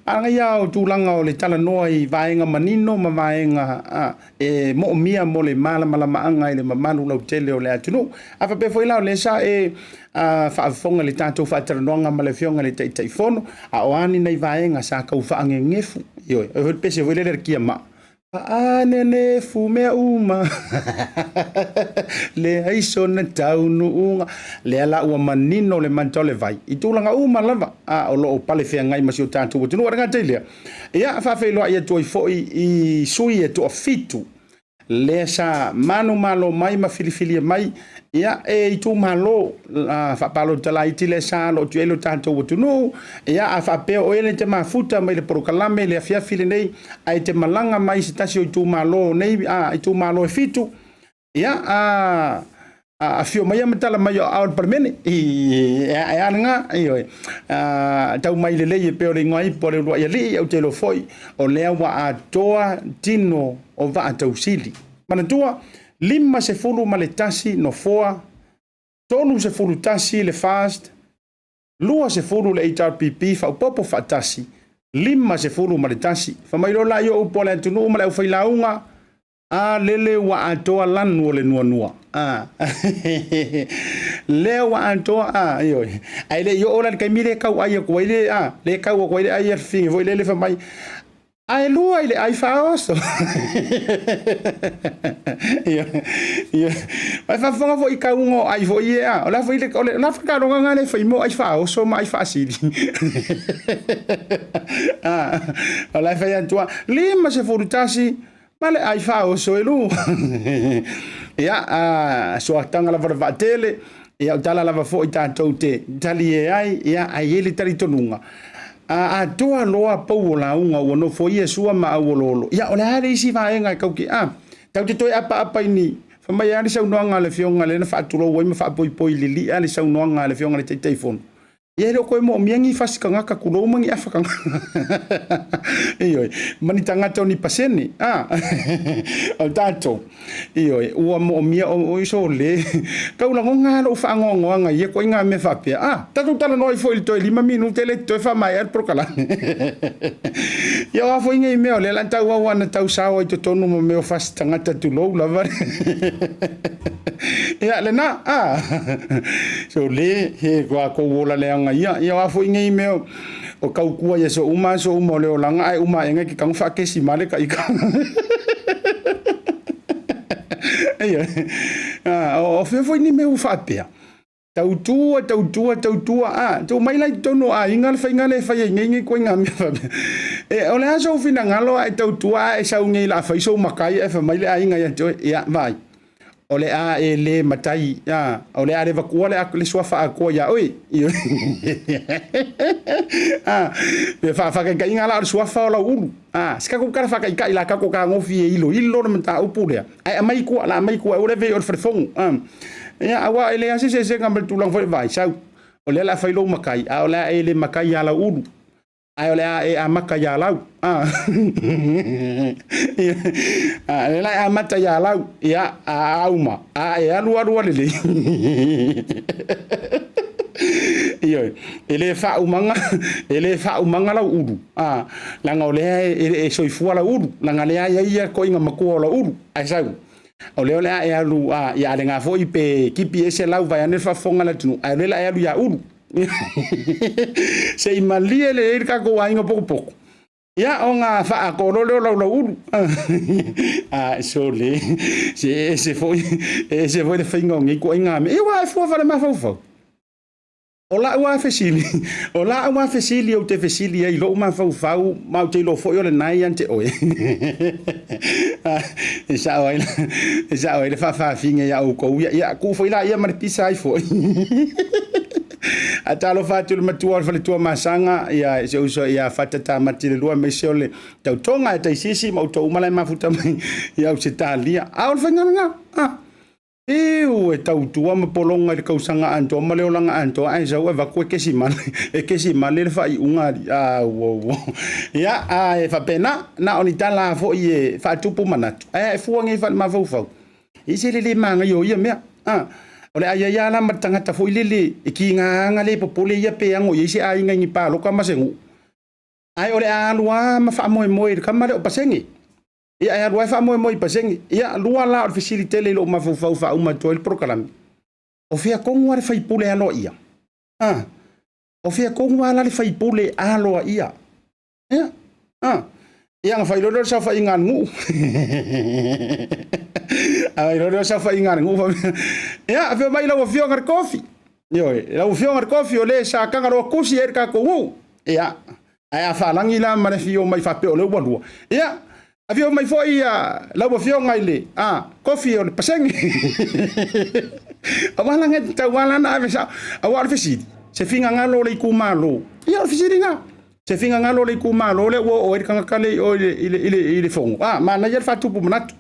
Manaia o tulaga o le talanoa i vaega manino ma vaega e moomia mo le malamalamaaga i le mamalu lautele o le atunuu. A faapea foi la o lea sa e faafofoga i le tatou faatalanoaga ma le Afioga i le Taitaifono, a o a ni nai vaega sa tau faagegefu, ioe, o le pese foi lele a le Kiamaa, Faanenefu mea uma, leai sona taunuuga. Lea la ua manino le mata o le vai i tulaga uma lava a o lo o pale feagai ma si o tatou atunuu. E le gata i lea, ia faafeiloai atu ai foi i sui e toafitu lea sa manumalo mai ma filifilia mai ia e itumalo faapalota laiti lea sa alo atu i ai lo tatou atunuu. Ia a faapea o oe lea e te mafuta mai le polokalame i le afiafi lenei ae e te malaga mai se tasi o itumalo nei itumalo e fitu, ia afio maia ma tala mai o aao o le Palemene. E a lena, ioe, tau mai lelei e pei o le igoa ipu a le uluai alii. Ou te iloa foi o lea ua atoa tino o vaa tausili. Manatua, 51 nofoa, 31 le FAST, 20 le HRPP faaopoopo faatasi, 51. Fai mai loa la o upu a le atunuu ma le aufailauga, a lele ua atoa lanu o le nuanua. Lea ua atoa, ioe. Ae le i oo la i le taimi lea e tau ai atu ai le, lea e tau atu ai le ai a le fafine foi lele fai mai, ae lua i le ai faaoso. Ia, ai faafofoga foi i tauga o ai foi ia. O le a foi le, o le a foi le taaloga lena e fai mo ai faaoso ma ai faasili. O la e fai atu 51 ma le ai faaoso e lua. Ia, soataga lava le vaatele. Ia, o tala lava foi tatou te talie ai, ia, ae i ai le talitonuga. Atoa loa pou o lauga ua nofoia sua ma auoloolo. Ia, o le a le isi vaega e tau te, tau te toe apaapa i ni, fai mai lava le saunoaga a le Afioga lea na faatulou ai ma faapoipoi lilia le saunoaga a le Afioga i le Taitaifono. Ia e le o toe moomia ni fasi tagata tulou ma ni afa tagata. Ioe, ma ni tagata o ni pasene. O tatou, ioe, ua moomia o iso le tau lagona lou faanoanoaga i ia ituaiga mea faapea. Tatou talanoa ai foi i le toe 5 minute le toe faamaea le polokalame. Ia o a foi nei mea o lea la tau au ana tau sao ai totonu ma mea o fasi tagata tulou lava. Ia lena, so le he kua kou ola leaga ia. Ia o a foi nei mea o tautua i aso uma aso uma o le olaga ae uma ae ke tago faakesi ma le taika. Ia, o fea foi ni mea ua faapea. Tautua, tautua, tautua, tuu mai la i totonu o aiga le faiga lea e fai ai nei nei ituaiga mea faapea. E, o le a sou finagalo ae tautua ae sau nei la fai sou matai ae fai mai le aiga ia te oe, ia vai. O le a e le matai, o le a le vatua le suafa atoa ia oe. Pe faataitaiga la o le suafa o Lauulu. Se tatou tala faataitai la tatou tagofi e iloilo le mataupu lea. Ae aumai tua, la aumai tua, ua leve i o le falefono. Ia, aua e leai lava se eseesega ma le tulaga foi vai, sau. O lea o le a fai lou matai, a o le a e le matai ia Lauulu. Ae o le a e amata ia Lau. Lea la e amata ia Lau, ia, a auma, a e alu alu lelei. Ioe, e le faaumaga, e le faaumaga Lauulu, leaga o lea e soifua Lauulu, leaga lea e i ai ia toeaiina matua o Lauulu, ae sau. O lea o le a e alu, ia a lena foi pe tipi ese lau vaeane le faafofoga a le atunuu, ae o lea o le a e alu ia Ulu. Se i malie lelei le tatou aiga potopoto, ia ona faaatoa loa lea o lau Lauulu. Sole, se e ese foi, e ese foi le faiga o nei ituaiga mea. Ia aua e fua faale-mafaufau. O lau lava fesili, o lau lava fesili ou te fesili ai i lou mafaufau, ma ou te iloa foi o lena e ia te oe. E sao ai, e sao ai le faafafine ia outou ia. Ia, tuu foi laia ma le pisa ai foi. Ae talofa atu i le matua o le faletua Masaga, ia si ou uso ia Fata Tamati le lua, aemaise o le tautoga e Taisisi ma outou uma la e mafuta mai i Ausetalia. A o le faiga lena, Iu, e tautua ma pologa i le tausaga atoa ma le olaga atoa ae sau e avatu e kesimale, e kesimale le faaiuga alii. Auauo. Ia, ae faapena, na o ni tala lava foi e faatupu manatu, ae a e fua nei faale-mafaufau, e ese le le manaia o ia mea. O le a i ai lava la ma le tagata foi lele e tiga lava ona le popole ia pe ano i ai se aiga i ni palota ma se nuu. Ae o le a alu lava ma faamoemoe i le kama lea o pasene. Ia e alu lava e faamoemoe i pasene. Ia, lua la o le fesili tele i lou mafaufau e faauma atu ai le polokalame, o fea tonu lava le faipule aloaia? A, o fea tonu lava la le faipule aloaia? Ia, a, ia ona fai loa lea o le saofaiga a le nuu. A fai loa lea o le saofaiga a le nuu, ia, afio mai lau Afioga i le Kofi. Ioe, lau Afioga i le Kofi o le sa taga loa tusi ai le tatou nuu. Ia, ae a faalagi la ma le afio mai faapea o lea ua lua. Ia, afio mai foi lau Afioga i le Kofi o le pasene. Aua la e tatau lava la ona ave sao. Aua o le fesili, se finagalo o le itumalo. Ia o le fesili lena. Se finagalo o le itumalo lea ua oo ai le tagata lea i o i le fono. A, manaia le faatupu manatu.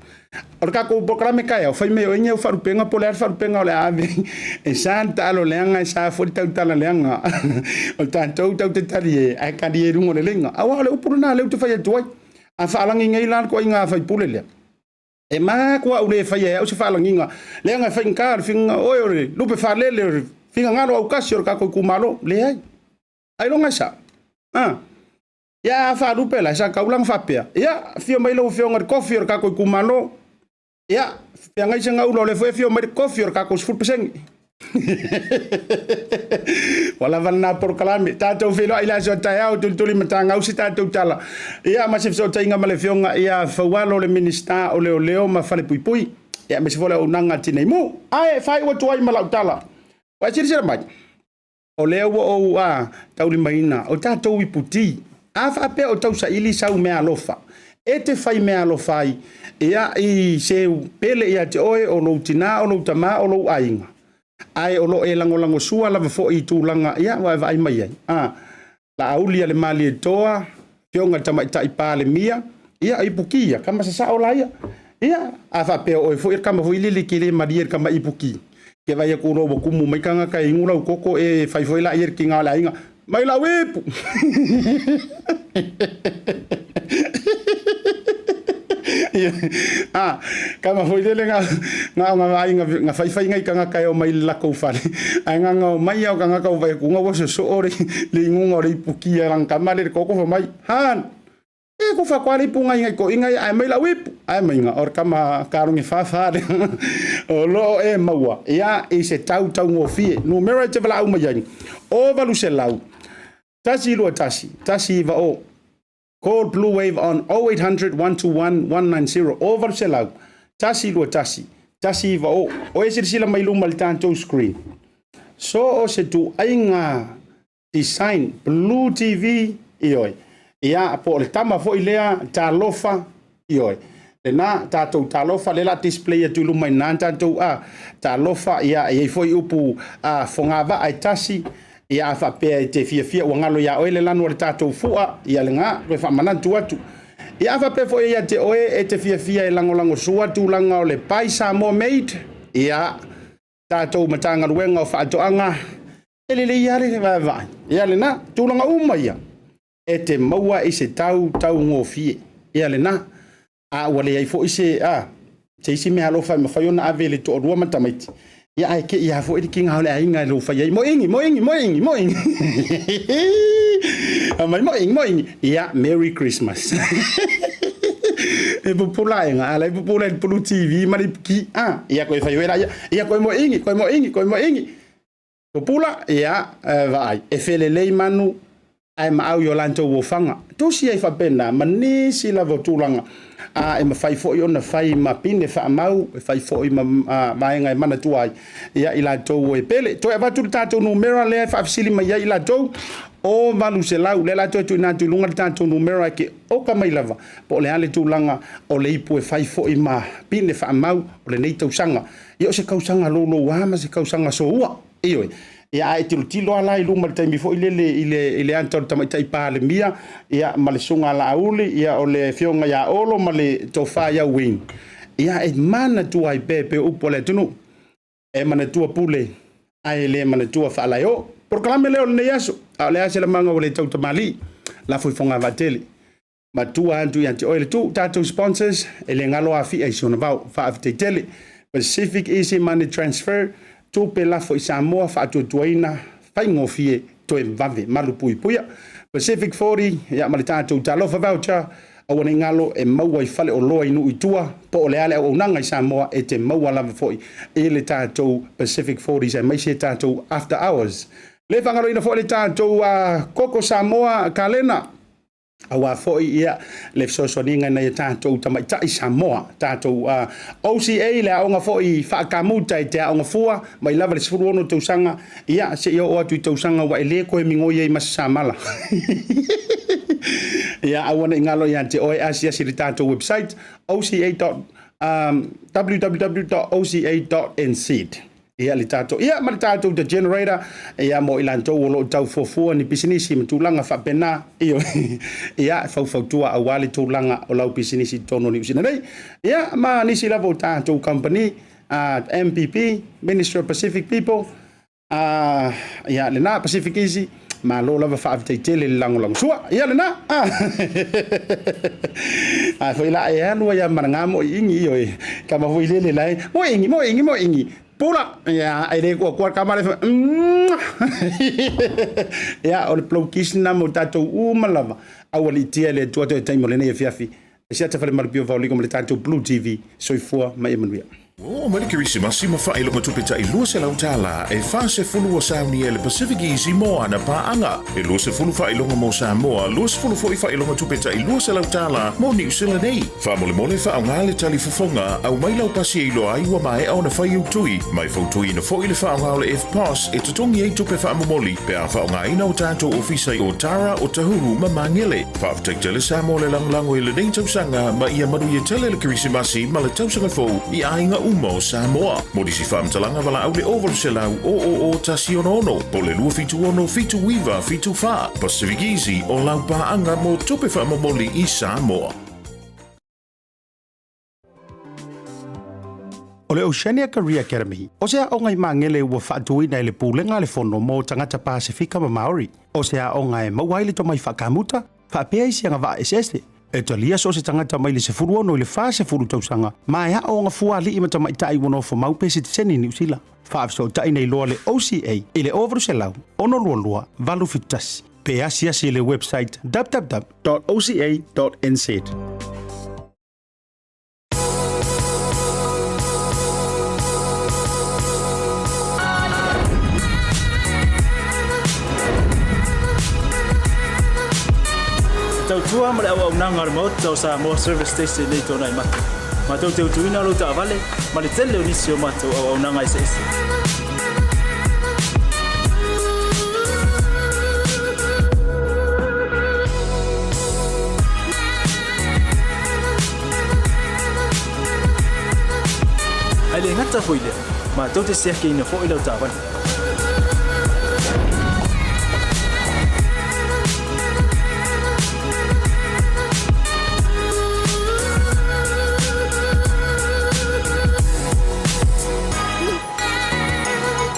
O le tatou polokalame taeao, fai mai o ai ni au faalupega po o le a le faalupega o le a ave. E sa le taalo leaga, e sa foi le tautala leaga. O le tatou tatou te talie, ae talie i luga o le leiga. Aua o le upu lena lea ou te fai atu ai. A faalagi nei la le ituaiga faipule lea, e matua ou le faia e au se faalagiga, leaga e faigata le finagalo, oe o le lupe faalele o le finagalo autasi o le tatou itumalo. Leai. Ailoga e sao. A. Ia a faalupe la, sa tau la ona faapea, ia, afio mai lau Afioga i le Kofi o le tatou itumalo, ia, feagai se gaula o lea foi e afio mai le Kofi o le tatou 10%. Ua lava lena polokalame. Tatou feiloai i le aso a taeao, tulituli matagau se tatou tala. Ia, ma se fesootaiga ma le Afioga ia Faualo le Minisita o Leoleo ma Falepuipui, ia, aemaise foi le auaunaga a Tinei Mu. Ae faaiu atu ai ma lau tala. Ua e silasila mai, o lea ua ou taulimaina o tatou iputi. A faapea o tausaili sau meaalofa, e te fai meaalofa ai ia i se pele ia te oe, o lou tina, o lou tama, o lou aiga, ae o lo o e lagolagosua lava foi i tulaga ia ua e vaai mai ai. A, Laauli a le Malietoa, Afioga i le Tamaitai Palemia, ia, ipuki ia, kama sasao la ia. Ia, a faapea o oe foi le kama foi lele e te le malie i le kama ipuki, ke vaai atu loa ua tumu mai tagata e inu lau koko, e fai foi laia i le tiga o le aiga, mai lau ipu! A, kama foi lele na na o nga vaai nga faifai ngai tagata e omai i le latou fale, ae na ona omai lava o tagata ua vaai atu ua sosoo le inuga o le ipuki a lana tama lea i le koko fai mai, Han! E ku faatoa le ipu ngai ngai toʻiga ia ae mai lau ipu! Ae maiga o le tama kaloge fafa lea o lo o e maua ia i se tau taugofie. Numera e te valaau mai ai, o 800 121 190. Call Blue Wave on 0800 121 190 o 800 121 190. O e silasila mai luma i le tatou screen. So o se tuaiga design Blue TV, ioe. Ia, po o le tama foi lea, talofa, ioe. Lena, tatou talofa, lea la display atu i luma i na tatou a, talofa, ia, e i ai foi upu a, fogavaa e tasi, ia, a faapea e te fiafia ua galo ia oe le lanu o le tatou fua, ia lena, toe faamanatu atu. Ia, a faapea foi ia te oe e te fiafia e lagolagosua tulaga o le Buy Samoa Made, ia, tatou Matagaluega o Faatoaga, e lelei lava le vaavaai. Ia lena, tulaga uma ia, e te maua i se tau taugofie. Ia lena, a ua leai foi se, a, se isi meaalofa e mafai ona ave i le toalua ma tamaiti, ia ae te i lava foi le tiga o le aiga e lou fai ai, moeigi, moeigi, moeigi, moeigi. Mai moeigi, moeigi. Ia, Merry Christmas. E pupula aiga, a la e pupula i le Pulu TV ma le ipuki, a, ia koe fai oe la ia, ia koe moeigi, koe moeigi, koe moeigi. Pupula, ia, vaai, e felelei manu ae maau i o latou ofaga. Tusi ai faapena ma nisi lava o tulaga a e mafai foi ona fai ma pine faamau, e fai foi ma vaega e manatua ai ia i latou e pele. Toe avatu le tatou numera lea e faafesili mai ai i latou, o 800, lea la toe tuuina atu i luga le tatou numera e te oka mai lava po o le a le tulaga o le ipu e fai foi ma pine faamau o lenei tausaga. Ia o se tausaga louloua ma se tausaga soua. Ioe. Ia a e tilotilo lava la i luma i le taimi foi lele i le, i le ata o le Tamaitai Palemia, ia, ma le Susuga a Laauli, ia, o le Afioga ia Olo ma le Tofa ia Wayne, ia, e manatua ai pea e pei o upu a le atunuu, e manatua pule ae le manatua faalaeo. Polokalame lea o lenei aso, a o le a se lamaga ua le tautamalii, lafo i fogavaa tele. Matua atu ia te oe le tuu tatou sponsors e le galo afia i si ona vao. Faafetai tele. Pacific Easy Money Transfer, tupe lafo i Samoa faatuatuaina, faigofie, toe vave, malupuipuia. Pacific 40, ia ma le tatou Talofa Voucher, aua ne i galo e maua i faleoloa i nuu i tua, po o le a le auaunaga i Samoa e te maua lava foi i le tatou Pacific 40s aemaise tatou after hours. Le faagaloina foi le tatou Koko Samoa Kalena, aua foi ia le fesoasoaniga i nai a tatou tamaitai Samoa, tatou OCA, le aoga foi faakamuta i te aoga fua mai lava le 16 tausaga ia seia oo atu i tausaga ua e le toe migoi ai ma se samala. Ia aua ne i galo ia te oe, asiasi i le tatou website oca. www.oca.nz. Ia le tatou, ia ma le tatou The Generator, ia mo i latou o lo o tau fuafua ni pisinisi ma tulaga faapena, ioe, ia e faufautua aua le tulaga o lau pisinisi i totonu o Niu Sila nei. Ia ma nisi lava o tatou kamupani, MPP, Ministry of Pacific People, ia lena Pacific Easy, malo lava faafetai tele le lagolagosua. Ia lena. A foi la e alu ai a malaga mo i ingi, ioe, kama foi lele lai, mo ingi, mo ingi, mo ingi. Pula, ia, e le kua kua kama le Ia, o le blow kiss na mo tatou uma lava. Aua liitia le Atua toe taimi o lenei afiafi. E siata fale malupio vauliko ma le tatou Blue TV. Soifua ma ia manuia. Ua oo mai le Kerisimasi ma faailoga tupe tai $200 e 40 ua saunia e le Pacific Easy mo ana paaga. E 20 faailoga mo Samoa, 20 foi faailoga tupe tai $200 mo Niu Sila nei. Faamolemole faaaoga le tali fofoga, aumai lau pasi e iloa ai ua maea ona fai ou tui. Ma e fautuaina foi le faaaoga o le EFTPOS e totogi ai tupe faamomoli pe a faaaogaina o tatou ofisa i Otara, Otahuhu ma Magele. Faafetai tele Samoa le lagolago i lenei tausaga ma ia manuia tele le Kerisimasi ma le tausaga fou i aiga uma o Samoa. Mo nisi faamatalaga valaau le 0800 000 166 po o le 276 79 74. Pacific Easy o lau paaga mo tupe faamomoli i Samoa. O le Oceania Career Academy, o se aoga i Magele ua faatuina e le Pulega a le Fono mo Tagata Pasefika ma Maori. O se aoga e maua ai le tomai faakamuta, faapea isi agavaa eseese. E talia so o se tagata mai le 16 i le 40 tausaga, ma e aooga fua alii ma tamaitai ua nofo mau pe sitiseni i Niu Sila. Faafesootai nei loa le OCA i le 0800 622 871 pe asiasi i le website www.oca.nz. Te tautua ma le auaunaga a le Maota o Samoa Service Station nei tōna i mata. Mātou te utuina o lou taavale ma le tele o nisi o mātou auaunaga eseese. Ae le gata foi lea, matou te siakiina foi lau taavale.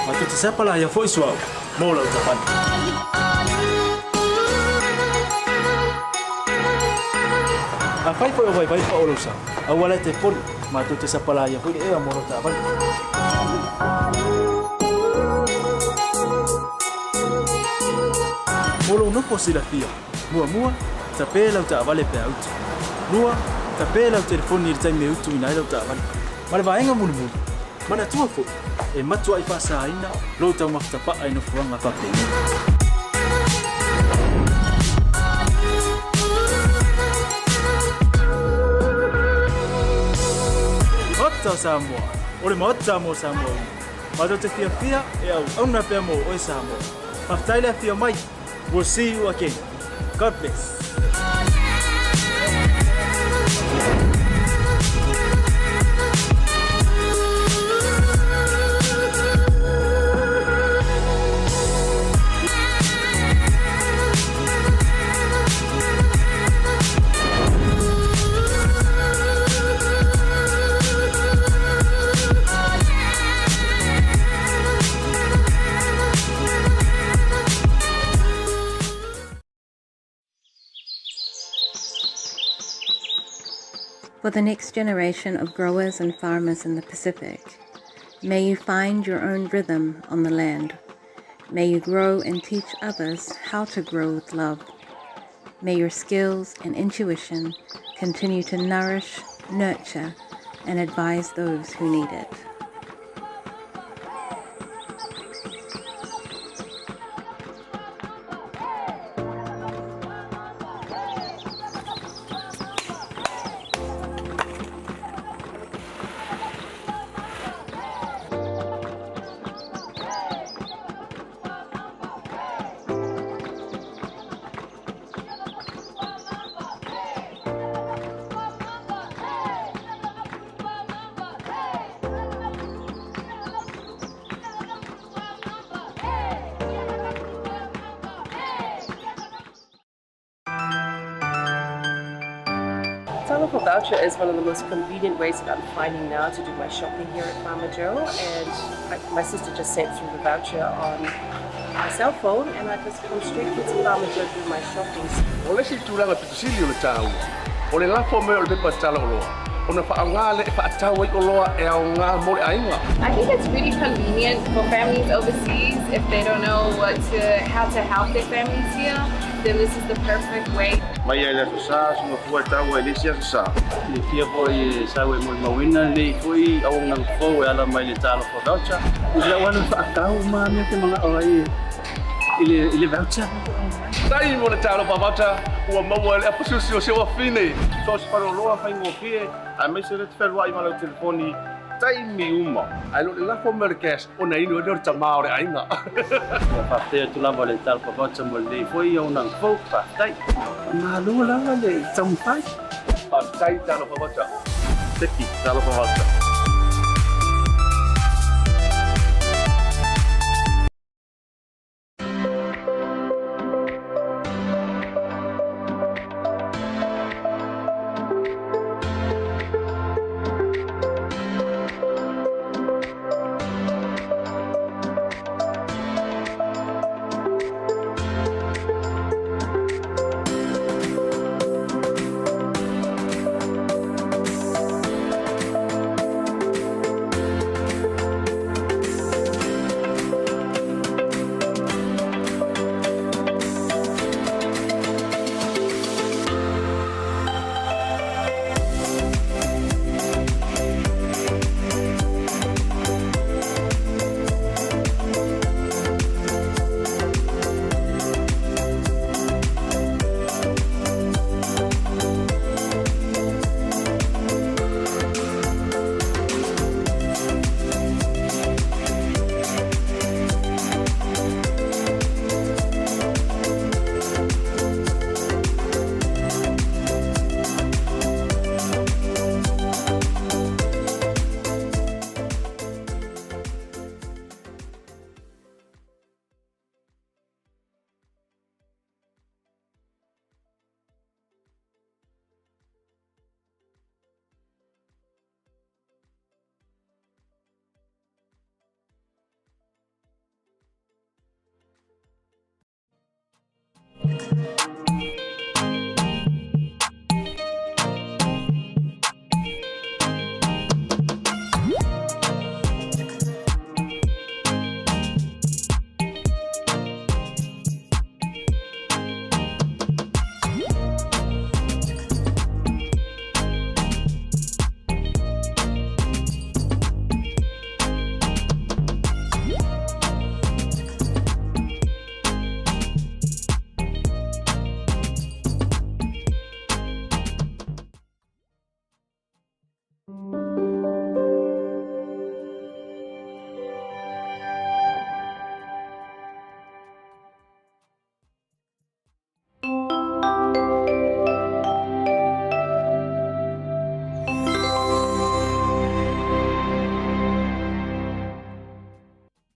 Matou te sapalaia foi suauu mo lau taavale. Afai foi o vaivai pa o lou sa, aua la e te poli, matou te sapalaia foi le ea mo lou taavale. Mo lou nofo silafia, muamua, tape lau taavale pe a utu. Lua, tape lau telefoni i le taimi e utuina ai lau taavale. Ma le vaega mulimuli, manatua foi, e matuai faasaina lou taumafa tapaa i nofoaga faapenei. Maota o Samoa, o le Maota mo Samoa uma. Matou te fiafia e auauna pea mo oe Samoa. Faafetai le afio mai. We'll see you again. God bless. For the next generation of growers and farmers in the Pacific, may you find your own rhythm on the land. May you grow and teach others how to grow with love. May your skills and intuition continue to nourish, nurture, and advise those who need it. Talofa voucher is one of the most convenient ways that I'm finding now to do my shopping here at Farmer Joe. And I, my sister just sent through the voucher on my cell phone and I just come straight here to Farmer Joe to do my shopping. O le isi tulaga pito sili o le taua, o le lafo mai o le pepa tala oloa, ona faaaoga lea e faatau ai oloa e aoga mo le aiga. I think it's really convenient for families overseas if they don't know what to, how to help their families here, then this is the perfect way. Mai lava i le Aso Sa, soona fua e taua i le isi Aso Sa. Silafia foi e sau e molimauina lenei foi auaunaga fou e ala mai le Talofa Voucher. I lau alu faatau ma mea te manao ai i le, i le voucher. Faafetai mo le Talofa Voucher ua maua e le apasusi o si ou afine. So o se faleoloa faigofie aemaise lea te fealuai ma lau telefoni taimi uma. Ae le o le lafo mai o le cash ona inu ai lea o le tama o le aiga. Ia faafetai atu lava le Talofa Voucher mo lenei foi auaunaga fou. Faafetai. Faamalo lava le taumafai. Faafetai Talofa Voucher. Teki, Talofa Voucher.